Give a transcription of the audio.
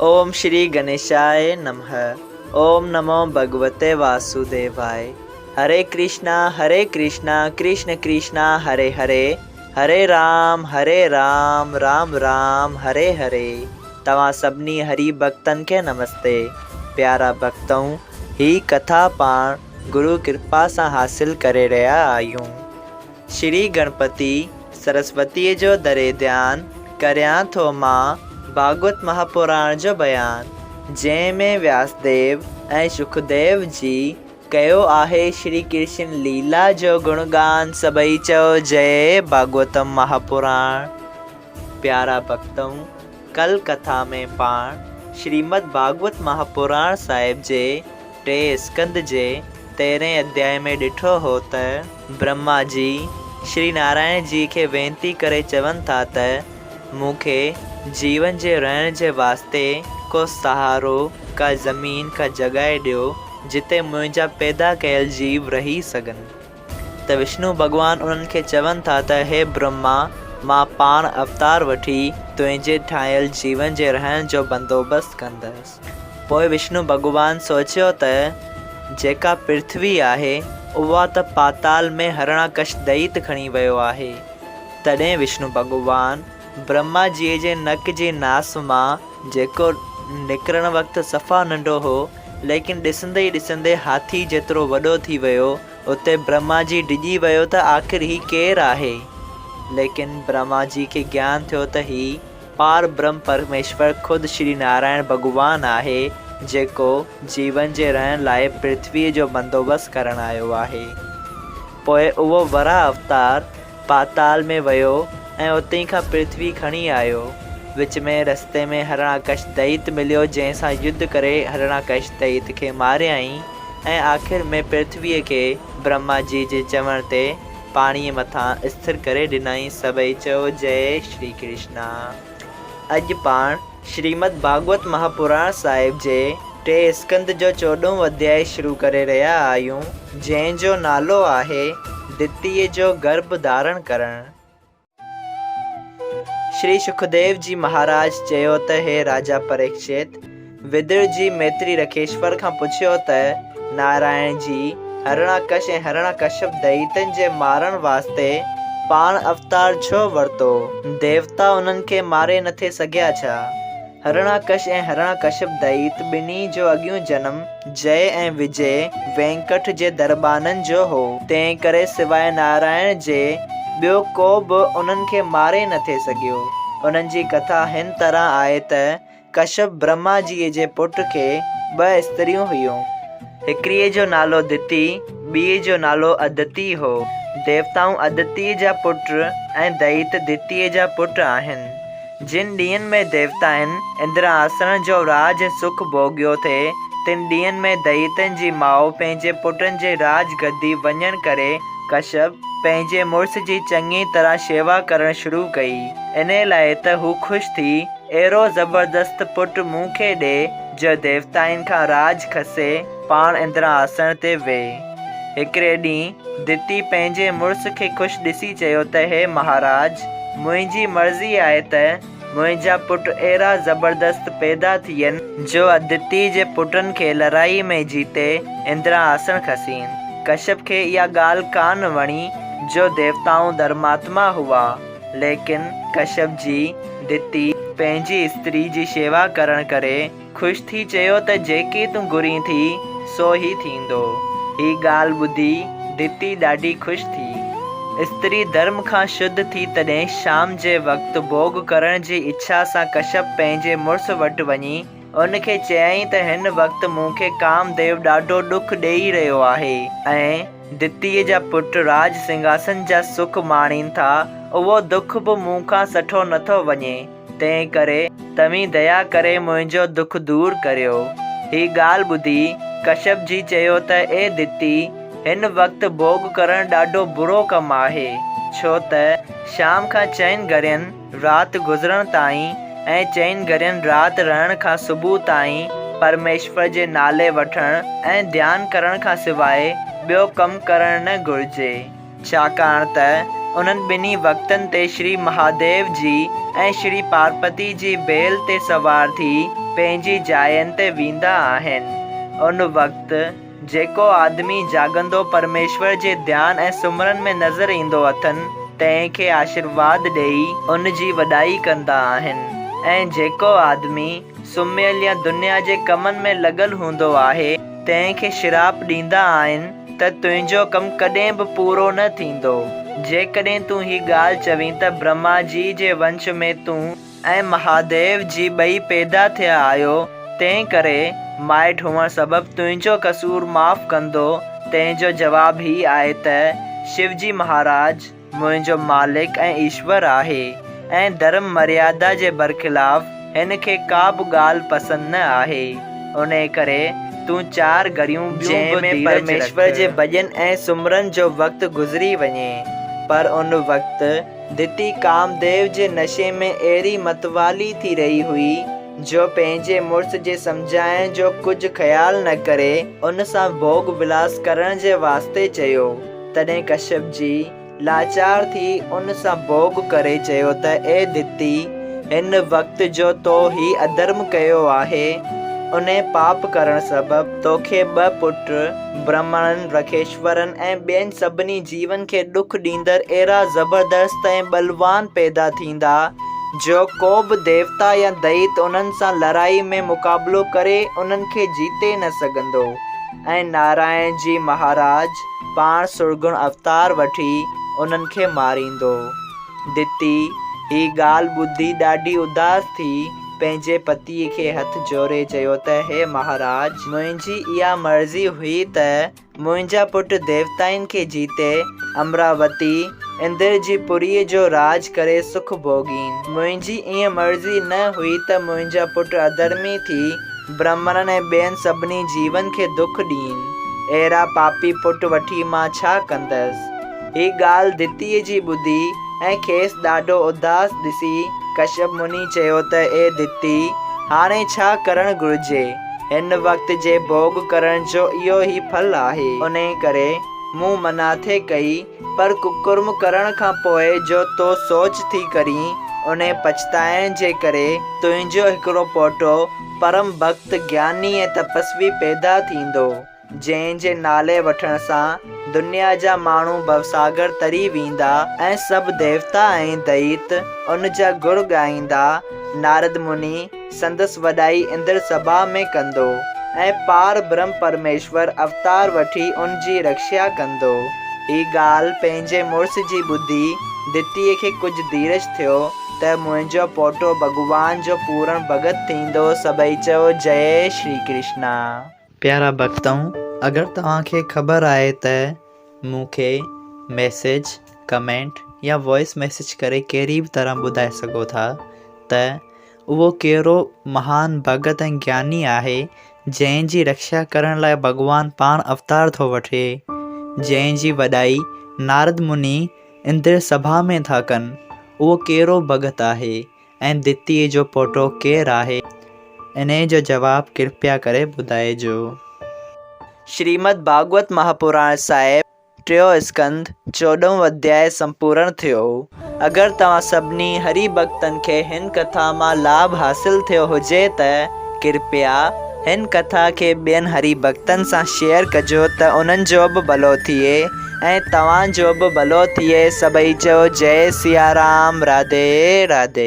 اوم شري گنيشاء نمه اوم نمو ڀڳوتي واسوديواء هري ڪرشنا هري ڪرشنا ڪرشن ڪرشنا هري هري هري رام هري رام رام رام هري هري توهان سڀني هري ڀڳتن کي نمستي پيارا ڀڳتؤ هي ڪٿا پاڻ گرو ڪرپا سان حاصل ڪري رهيا آهيون. شري گڻپتي سرسوتيء جو دري ڌيان ڪريان ٿو مان ڀاڳوت مهاپراڻ جو بيان، جنهن ۾ وياسديو ۽ شڪديو جي ڪيو آهي شري ڪرشن ليلا جو گڻگان سڀئي چئو جئي ڀاڳوتم مهاپراڻ. پيارا ڀڳتؤ! ڪل ڪٿا ۾ پاڻ شريمد ڀاڳوت مهاپراڻ صاحب جي ٽئين اسڪنڌ جي تيرهين اڌيائي ۾ ڏٺو هو ته برهما جي شري نارائڻ جي کي وينتي ڪري چون ٿا ته مون کي جيون جي رهڻ جي واسطي ڪو سهارو، ڪا زمين، ڪا جڳهه ڏيو جتي منهنجا پيدا ڪيل جيو رهي سگهن. ته وشنو ڀڳوان انهن کي چون ٿا ته هي برهما! مان پاڻ اوتار وٺي تنهنجي ٺاهيل جيون جي رهڻ جو بندوبست ڪندس. پوء وشنو ڀڳوان سوچيو ته جيڪا پرٿوي آهي، اها ته پاتال ۾ هرڻاڪش دئيت کڻي ويو آهي. تڏهن وشنو ڀڳوان برهما جيء جي نڪ جي ناس مان، جيڪو نڪرڻ وقت صفا ننڍو هو، ليڪن ڏسندي ئي ڏسندي هاٿي جيترو وڏو ٿي ويو. اتي برهما جي ڊڄي ويو ته آخر هي ڪير آهي؟ ليڪن برهما جي کي گيان ٿيو ته هي پار برهم پرميشور خود شري نارائڻ ڀڳوان آهي، جيڪو جيون جي رهڻ لاء پرٿويء جو بندوبست ڪرڻ آيو آهي. پوء اهو وراهه اوتار پاتال ۾ ويو ۽ اتي کان پرٿوي کڻي آيو. وچ ۾ رستي ۾ هرڻاڪش دئيت مليو جنهن سان يڌ ڪري هرڻاڪش دئيت کي ماريائين ۽ آخر ۾ پرٿويء کي برهما جي جي چوڻ تي پاڻيء مٿان اسٿر ڪري ڏنائين سڀئي چئو جئي شري ڪرشنا. اڄ پاڻ شريمد ڀاڳوت مهاپراڻ صاحب جي ٽئين اسڪنڌ جو چوڏهون اڌيائي شروع ڪري رهيا آهيون، جنهن جو نالو آهي دتيء جو گرڀ ڌارڻ ڪرڻ. شري شڪديو جي مهاراج چيو ته هي راجا پريڪشت! ودر جي ميتري رکيشور کان پڇيو ته نارائڻ جي هرڻاڪش ۽ هرڻاڪشپ دئيتن جي مارڻ واسطي پاڻ اوتار ڇو ورتو؟ ديوتا انهن کي ماري نه ٿي سگهيا ڇا؟ هرڻاڪش ۽ هرڻاڪشپ دئيت ٻنهي جو اڳيون جنم جئه ۽ وجئه وينڪٽ جي درٻانن جو هو، تنهن ڪري سواء نارائڻ جي ٻيو ڪو به انهن کي ماري نه ٿي سگهيو. انهن جي ڪٿا هن طرح آهي ته ڪشپ برهما جيء جي پٽ کي ٻه استريون هيون. هڪڙيء جو نالو دتي، ٻيء جو نالو ادتي هو. ديوتائون ادتيء جا پٽ ۽ دئيت دتيء جا پٽ آهن. جن ڏينهن ۾ ديوتائن اندر آسڻ جو راڄ ۽ سک ڀوڳيو ٿي، تن ڏينهن ۾ دئيتن جي ماء پنهنجي پٽن جي راڄ گدي وڃڻ ڪري ڪشپ پنهنجي مڙس جي چڱي طرح شيوا ڪرڻ شروع ڪئي، انهيء لاء ته هو خوش ٿي اهڙو زبردست پٽ مون کي ڏي، جو ديوتائن کان راڄ کسي پاڻ اندرا آسڻ تي ويهي. هڪڙي ڏينهن دتي پنهنجي مڙس کي خوش ڏسي چيو ته هي مهاراج! منهنجي مرضي آهي ته منهنجا پٽ اهڙا زبردست پيدا ٿين، جو ادتي جي پٽن کي لڙائي ۾ جيتي اندرا آسڻ کسين. ڪشيپ کي اها ڳالهه ڪانه وڻي، جو ديوتائون ڌرماتما هئا. ليڪن ڪشيپ جي دتي پنهنجي استري جي شيوا ڪرڻ ڪري خوش ٿي چيو ته جيڪي تون گهرين ٿي سو ئي ٿيندو. هي ڳالهه ٻڌي دتي ڏاڍي خوش ٿي. استري ڌرم کان شڌ ٿي تڏهن شام جي وقت ڀوڳ ڪرڻ جي اڇا سان ڪشيپ پنهنجي مڙس وٽ وڃي ان کي چيائين ته هن وقت مون کي ڪام ديو ڏاڍو ڏک ڏيئي رهيو آهي ۽ دتيء جا پٽ راڄ سنگهاسن جا سک ماڻين ٿا، اهو دک به مون کان سٺو نٿو وڃي، تنهن ڪري توهين ديا ڪري منهنجو دک دور ڪريو. هي ڳالهه ٻڌي ڪشيپ جي چيو ته اي دتي! هن وقت ڀوڳ ڪرڻ ڏاڍو برو ڪم آهي، ڇو ته شام کان چئن گهڙين رات گذرڻ تائين ۽ چئن گهڙين رات رهڻ کان صبح تائين پرميشور جي نالي وٺڻ ۽ ڌيان ڪرڻ کان سواء ٻيو ڪم ڪرڻ نه گهرجي، ڇاڪاڻ ته انهن ٻنهي وقتن تي شري مهاديو جي ۽ شري پارپتي جي بيل تي سوار ٿي پنهنجي جاين تي ويندا آهن. ان وقت جيڪو آدمي جاڳندو پرميشور جي ڌيان ۽ سمرن ۾ نظر ايندو اٿن، تنهن کي آشيرواد ڏيئي ان جي وڏائي ڪندا آهن ۽ جيڪو آدمي سمهيل يا دنيا جي ڪمن ۾ لڳل هوندو آهي، تنهن کي شراپ ڏيندا آهن ته تنهنجو ڪم ڪڏهن به پورو نه ٿيندو. جيڪڏهن تون هي ڳالهه چوين ته برهما جي جي ونش ۾ تون ۽ مهاديو جي ٻئي پيدا ٿيا آهيو، تنهن ڪري مائٽ هئڻ سبب تنهنجو قصور معاف ڪندو، تنهن جو جواب هي آهي ته شو جي مهاراج منهنجو مالڪ ۽ ايشور آهي ۽ ڌرم مريادا جي برخلاف هن کي ڪا به ڳالهه پسند نه آهي، انهي ڪري تون چار گهڙيون ٻيون به ڌيرج رک. پرميشور جي ڀڄن ۽ سمرن جو وقت گذري وڃي، پر ان وقت دتي ڪامديو جي نشي ۾ اهڙي متوالي ٿي رهي هئي، جو پنهنجي مڙس جي سمجهائڻ جو ڪجهه خيال نه ڪري، ان سان ڀوڳ ولاس ڪرڻ جي واسطي چيو. تڏهن ڪشيپ جي لاچار ٿي ان سان ڀوڳ ڪري چيو ته اي دتي! هن وقت جو تو هي اڌرم ڪيو آهي، انهي پاپ ڪرڻ سبب توکي ٻه پٽ برهمڻن، رکيشورن ۽ ٻين سڀني جيون کي ڏک ڏيندڙ اهڙا زبردست ۽ ٻلوان پيدا ٿيندا، جو ڪو به ديوتا يا دئيت انهن سان لڙائي ۾ مقابلو ڪري انهن کي جيتي نه سگهندو ۽ نارائڻ جي مهاراج پاڻ سرگڻ اوتار وٺي انهن کي ماريندو. دتي هي ڳالهه ٻڌي ڏاڍي اداس ٿي پنهنجي پتيء کي هٿ جوڙي چيو ته هي مهاراج! منهنجي اها مرضي هئي ته منهنجا پٽ ديوتائن کي جيتي امراوتي، اندر جي پوريء جو راڄ ڪري سک ڀوڳين. منهنجي ائين مرضي نه هئي ته منهنجا پٽ اڌرمي ٿي برهمڻن ۽ ٻين سڀني جيون کي دک ڏين. اهڙا پاپي پٽ وٺي مان ڇا ڪندس؟ هي ڳالهه دتيء جي ٻڌي ۽ کيس ڏاڍو اداس ڏسي ڪشيپ مني چيو ته اي دتي! هاڻي ڇا ڪرڻ گهرجي؟ هن وقت جي ڀوڳ ڪرڻ جو اهو ئي ڦل آهي. انهيء ڪري مون منع ٿي ڪئي، پر ڪڪرم ڪرڻ کان پوء جو تو سوچ ٿي ڪرين، انهيء پڇتائڻ جي ڪري تنهنجو هڪڙو پوٽو پرم ڀڳت، گياني ۽ تپسوي پيدا ٿيندو. جنهن جي نالي وٺڻ سان دنيا جا ماڻهو ڀوساگر تري ويندا ۽ سڀ ديوتا ۽ دئيت ان جا گڻ ڳائيندا. نارد مني سندس وڏائي اندر سڀا ۾ ڪندو ۽ پار برهم پرميشور اوتار وٺي ان جي رکشا ڪندو. هي ڳالهه پنهنجي مڙس جي ٻڌي دتيء کي ڪجهه ڌيرج ٿيو ته منهنجو پوٽو ڀڳوان جو پورڻ ڀڳت ٿيندو. سڀئي چئو جئي شري ڪرشنا. پيارا ڀڳتؤ اگر توهان کي خبر آهي ته مون کي ميسيج، ڪمينٽ يا وائس ميسيج ڪري ڪهڙي به طرح ٻڌائي سگهو ٿا ته اهو ڪهڙو مهان ڀڳت ۽ گياني آهي جنهن جي رڪشا ڪرڻ لاء ڀڳوان پاڻ اوتار ٿو وٺي جنهن جي وڏائي نارد مني اندر سڀا ۾ ٿا ڪن اهو ڪهڙو ڀڳت آهي ۽ دتيء جو پوٽو ڪير آهي؟ انهيء جو جواب ڪرپيا ڪري ٻڌائجو. شريمد ڀاڳوت مهاپراڻ صاحب ٽيون اسڪنڌ چوڏهون اڌياء سمپورڻ ٿيو. اگر توهان سڀني هري ڀڳتن کي هن ڪٿا مان لاڀ حاصل ٿيو هجي ته ڪرپيا هن ڪٿا کي ٻين هري ڀڳتن سان شيئر ڪجو ته انهن جو به ڀلو ٿئي. ۽ توهان جو به ڀلو ٿئي سڀئي چئو جئي سيارام راڌي راڌي.